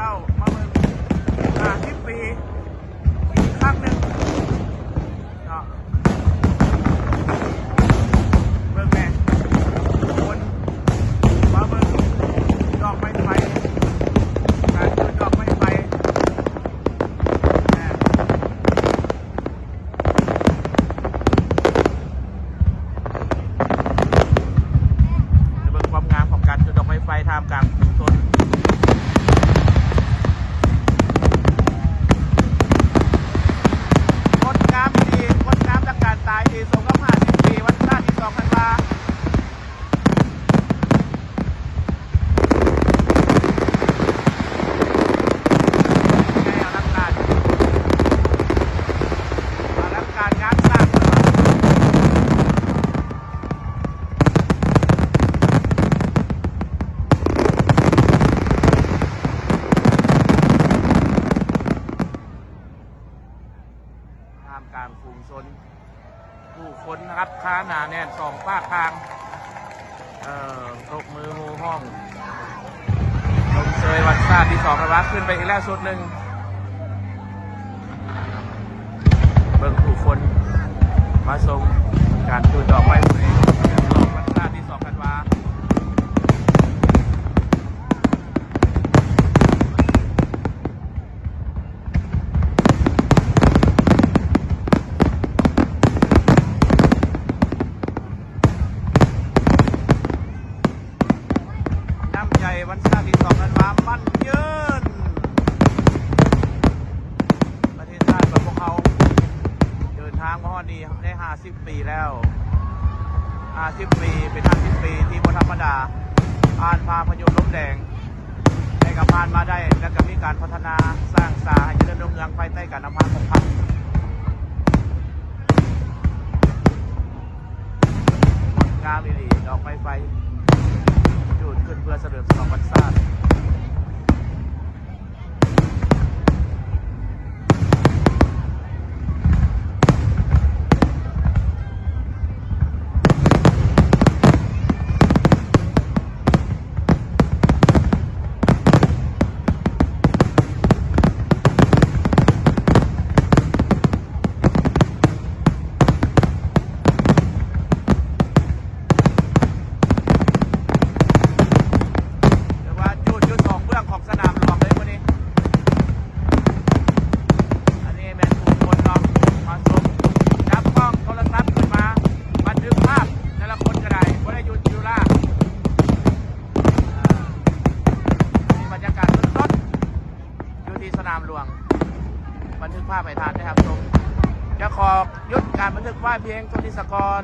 ເຈົ້າມາເບິ່ງຫ້າສິບປີອີກຄັ້ງໜຶ່ງເນາະ. ເບິ່ງແດ່ ຄົນມາເບິ່ງດອກໄມ້ໄຟ ການຈູດດອກໄມ້ໄຟ ແມ່ນ ໄປເບິ່ງຄວາມງາມຂອງການຈູດດອກໄມ້ໄຟທ່າມກາງຝູງຊົນ. ງົດງາມອີ່ຫຼີ, ງົດງາມຕະການຕາອີ່ຫຼີ ສົມກັບຫ້າສິບປີວັນຊາດທີສອງທັນວາ. ທ່າມກາງຝູງຊົນ ຜູ້ຄົນຄັບຄາໜາແໜ້ນສອງຟາກທາງ ເອີ ຕົບມືໂຫ່ຮ້ອງຊົມເຊີຍວັນຊາດທີສອງທັນວາ ຂຶ້ນໄປອີກແລ້ວຊຸດໜຶ່ງ. ເບິ່ງຜູ້ຄົນມາຊົມການຈູດດອກໄມ້ໄຟ ວັນຊາດທີສອງທັນວາ. ນ້ຳໃຈວັນຊາດທີສອງນັ້ນວ່າໝັ້ນຍືນ ປະເທດຊາດຂອງພວກເຮົາເດີນທາງມາຮອດນີ້ໄດ້ຫ້າສິບປີແລ້ວ. ຫ້າສິບປີ ເປັນຫ້າສິບປີທີ່ບໍ່ທຳມະດາ ຜ່ານພາຍຸລົມແດງ ໄດ້ກັບຜ່ານມາໄດ້ ແລະ ກໍມີການພັດທະນາສ້າງສາໃຫ້ຈະເລີນຮຸ່ງເຮືອງພາຍໃຕ້ການນຳພາຂອງພັກ. ງົດງາມອີ່ຫຼີ ດອກໄມ້ໄຟຈູດຂຶ້ນເພື່ອສະເຫຼີມສະຫຼອງວັນຊາດ. ຖືວ່າຈູດຢູ່ສອງເບື້ອງຂອງສະໜາມຫຼວງເລີຍມື້ນີ້. ອັນນີ້ແມ່ນທຸກຄົນເນາະ ມາຊົມ ຈັບກ້ອງໂທລະສັບຂຶ້ນມາ ບັນທຶກພາບແຕ່ລະຄົນກໍໄດ້ ບໍ່ໄດ້ຢຸດຢູ່ລາ. ອ່າ ນີ້ບັນຍາກາດສົດໆ ຢູ່ທີ່ສະໜາມຫຼວງ ບັນທຶກພາບໃຫ້ທ່ານໄດ້ຮັບຊົມ. ຈະຂໍຢຸດການບັນທຶກໄວ້ພຽງເທົ່ານີ້ສາກ່ອນ.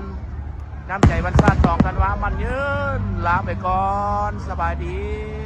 ນ້ຳໃຈວັນຊາດສອງທັນວາ ໝັ້ນຍືນ. ລາໄປກ່ອນ. ສະບາຍດີ.